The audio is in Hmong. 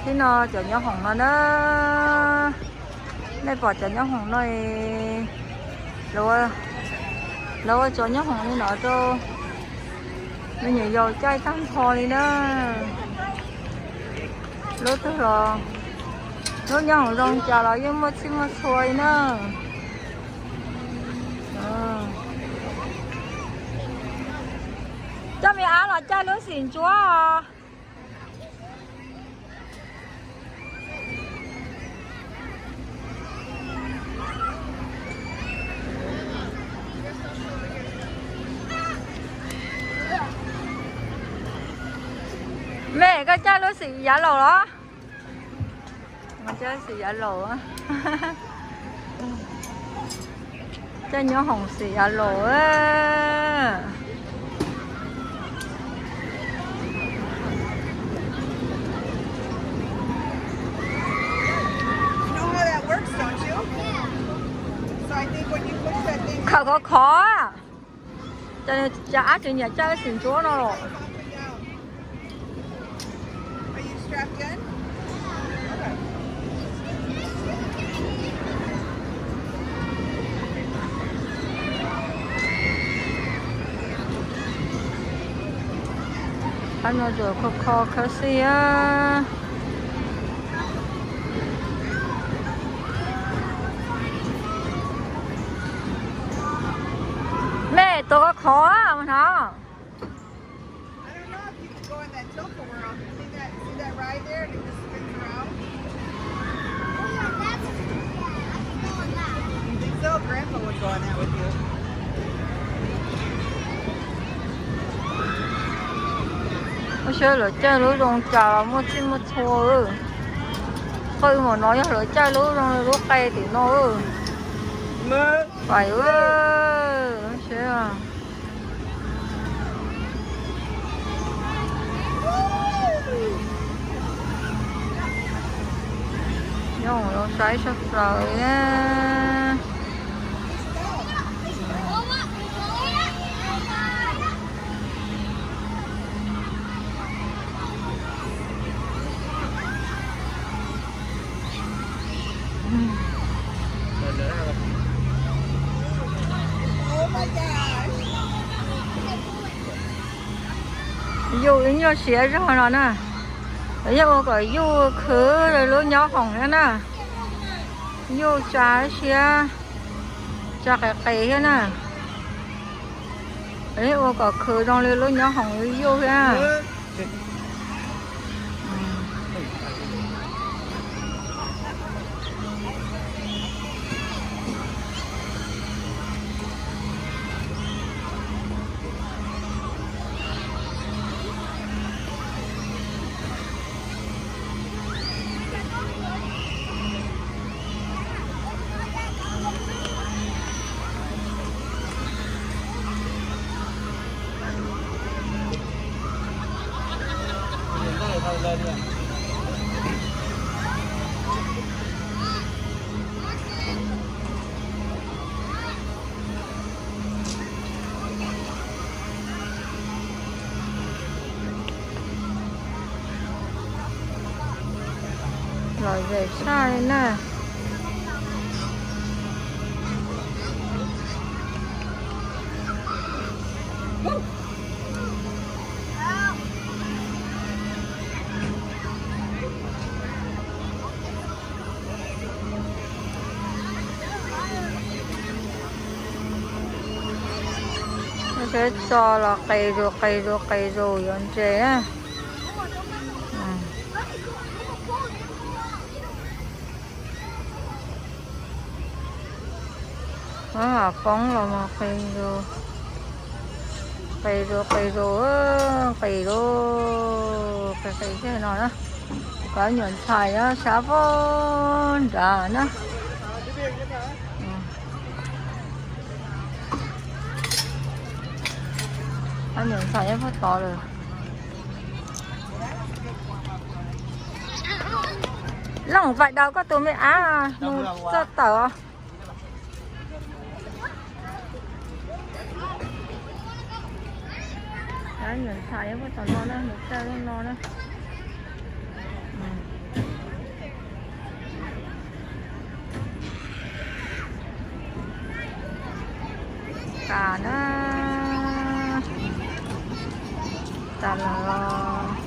Tib no cov nyob hoom no na, nej pom cov nyob hoom no, lawv ua cov nyob hoom li no rau me nyuam yaus caij tag nrho li na. Lub twg los lub nyob hoom zoo cas los yeej muaj txhij muaj txhua li na. Coj me ab los caij lub xim ntsuab os. Mej, koj caij lub xim yav laus los? Caij xim yav laus. Caij nyob hoom xim yav laus. Khawm khov khov. Cov ab tsis nyiam caij xim ntsuab no los. Qhov no tsuas kho kho khawb xij a. Mej, tuav koj khov mus no. Ua siab lawv caij lub zoo cas los muaj txhij muaj txhua. Qw mus no yog lawv caij lub zoo li lub qe tim no. Pais siab. Nyob zoo saib sawv daws na. Yuj ib nyuag siav zog no na. Yog ua kom yuj khwv lub nyob hoom thiab na. Yuj tsa siab, tsa qis qis thiab na. Ua kom khwv zoo li lub nyob hoom yuj thiab. Lom zem tshaj li na. Sab tso los qis zus qis zus qis zus yuav ntses. Poob los mus qis zus, qis zus qis zus, qis zus, qis qis tej no na. Cov nyuam ntxhais sab pab nrad na. Cov nyuam ntxhais nyob puag tod lawm. Looj vais daus koj tus me ab mus txog tawm os. Cov nyuam ntxhais nyob puag tom no na, mus txog lub no na. Qas na, tas los.